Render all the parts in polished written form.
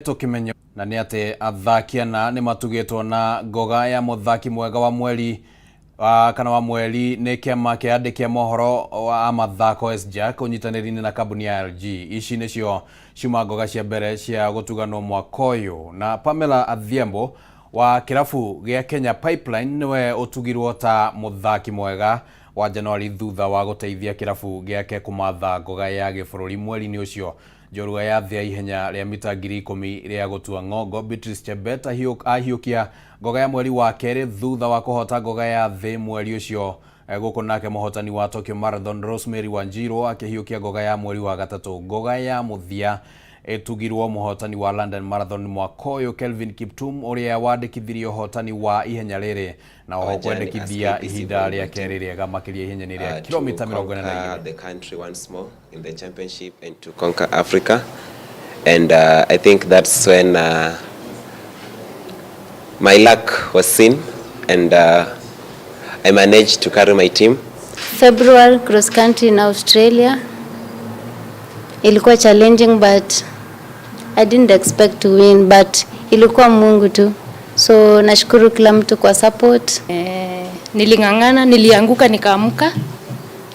Tũkĩmenya na nĩ atĩ athaki ana nĩ matugĩtwo na ngoga ya mũthaki mwega wa mweri kana wa mweri nĩ kĩama kĩa andĩki a mohoro a mathako SJAK ũnyitanĩri-inĩ na kambuni ya LG. Ici nĩcio ciuma ngoga cia mbere cia gũtuganwo mwaka ũyũ na Pamela Adhiambo wa kĩrabu gĩa Kenya Pipeline nĩwe ũtugirwo ta mũthaki mwega wa Januari thutha wa gũteithia kĩrabu gĩake kũmatha ngoga ya gĩbũrũri mweri-inĩ ũcio. Njorua ya thĩ ya ihenya rĩa mita 10,000 rĩa gũtua ng'ongo Beatrice Chebet ahiũkia ngoga ya mweri wa kerĩ thutha wa kũhota ngoga ya thĩ mweri ũcio gũkũ nake mũhotani wa Tokyo Marathon Rosemary Wanjiru akĩhiũkia ngoga ya mweri wa gatatũ. Ngoga ya mũthia ĩtugirwo mũhotani wa London Marathon mwaka ũyũ Kelvin Kiptum ũrĩa wandĩkithirie ũhotani wa ihenya rĩrĩ na oho Our journey as kwendekithia KPC ihinda volleyball rĩa team kerĩ rĩega makĩria ihenya-inĩ rĩa to kilomita 42. conquer the country once more in the championship and to conquer Africa. And I think that's when my luck was seen and I managed to carry my team. February cross country in Australia. Ilikuwa challenging but I didn't expect to win, but ilikuwa Mungu tu. So nashukuru kila mtu kwa support. Niling'ang'ana, nilianguka nikaamka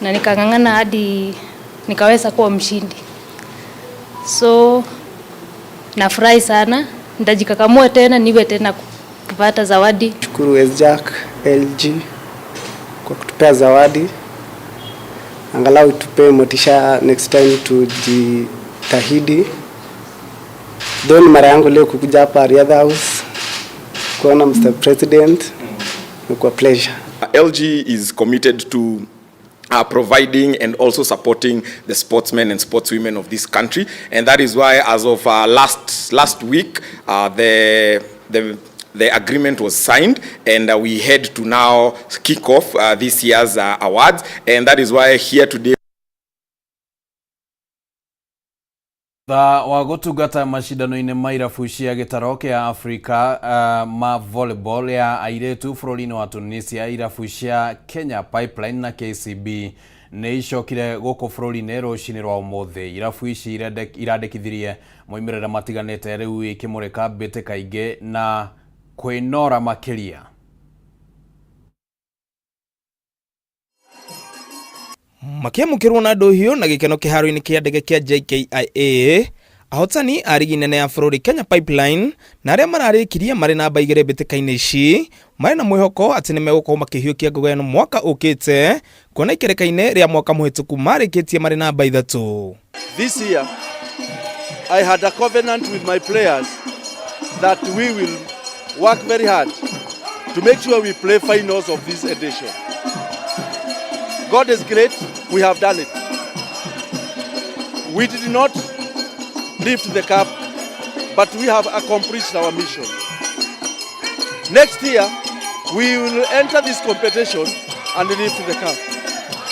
na nikang'ang'ana hadi nikaweza kuwa mshindi. So nafurahi sana, nitajikakamua tena niwe tena kupata zawadi. Shukuru SJAK LG kwa kutupea zawadi, angalau tupee motisha next time tujitahidi. Though ni mara yangu leo kukuja hapa Riadha House kuona Mr. President, ni kwa pleasure. LG is committed to providing and also supporting the sportsmen and sportswomen of this country, and that is why, as of last week, the agreement was signed, and we had to now kick off this year's awards, and that is why here today. Thutha wa gũtungata macindano-inĩ ma irabu cia gĩtaro kĩa Afrika ma volleyball ya airĩtu bũrũri-inĩ wa Tunisia, irabu cia Kenya Pipeline na KCB nĩ icokire gũkũ bũrũri-inĩ rũcinĩ rwa ũmũthĩ. Irabu ici irandĩkithirie moimĩrĩra matiganĩte rĩu ikĩmũrĩka mbĩtĩka ingĩ na kwĩnora makĩria. Makiamũkĩrwo na ndũhiũ na gĩkeno kĩharo-inĩ kĩa ndege kĩa JKIA, ahotani a rigi nene ya bũrũri Kenya Pipeline na arĩa mararĩkirie marĩ namba 2 mbĩtĩka-inĩ ici marĩ na mwĩhoko atĩ nĩmegũkorwo makĩhiũkia ngoga ĩno mwaka ũkĩte, kuona ikereka-inĩ rĩa mwaka mũhĩtũku marĩkĩtie marĩ namba 3. This year I had a covenant with my players that we will work very hard to make sure we play finals of this edition. God is great, we have done it. We did not lift the cup, but we have accomplished our mission. Next year, we will enter this competition and lift the cup.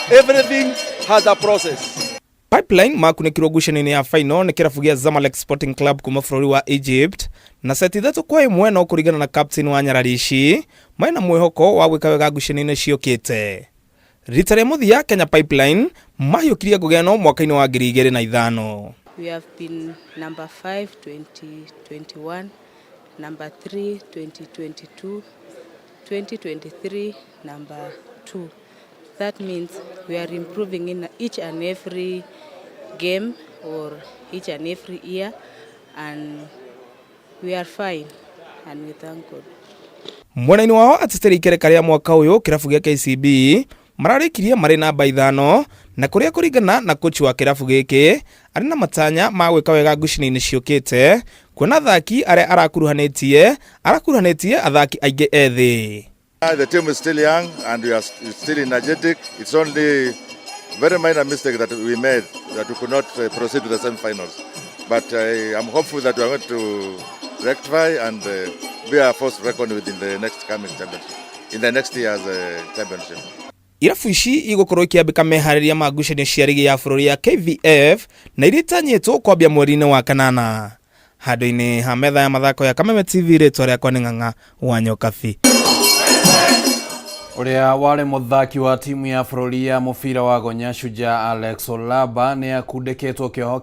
Everything has a process. Pipeline makunĩkirwo ngucanio-inĩ ya final nĩ kĩrabu gĩa Zamalek Sporting Club kuma bũrũri wa Egypt na seti 3-1, no kũringana na captain wa nyarari ici marĩ na mwĩhoko wa gwĩka wega ngucanio-inĩ ciũkĩte. Rita rĩa mũthia Kenya Pipeline mahiũkirie ngoga ĩno mwaka-inĩ wa 2005. We have been number 5 2021, number 3 2022, 2023 number 2. That means we are improving in each and every game or each and every year, and we are fine and we thank God. Mwena-inĩ wao ateteri ikereka rĩa mwaka ũyũ kĩrabu gĩa KCB mararĩkirie marĩ namba 5, na kũrĩa kũringana na kochi wa kĩrabu gĩkĩ arĩ na matanya ma gwĩka wega ngucanio-inĩ ciũkĩte, kuona athaki arĩa arakuruhanĩtie athaki aingĩ ethĩ. The team is still young and we are still energetic. It's only very minor mistake that we made that we could not proceed to the semi-finals. But I'm hopeful that we are going to rectify and be a force to reckon with in the next coming championship, in the next year's championship. Irabu ici igũkorwo ikĩambĩka meharĩria ma ngucanio cia rigi ya bũrũri ya KVF na iria itanyĩtwo kwambia mweri-inĩ wa kanana. Handũ-inĩ ha metha ya mathako ya Kameme TV, rĩtwa rĩakwa nĩ Ng'ang'a wa Nyokabi. Ũrĩa warĩ mũthaki wa timu ya bũrũri ya mũbira wa gonya Shujaa Alex Olaba nĩ akundĩkĩtwo kĩoho.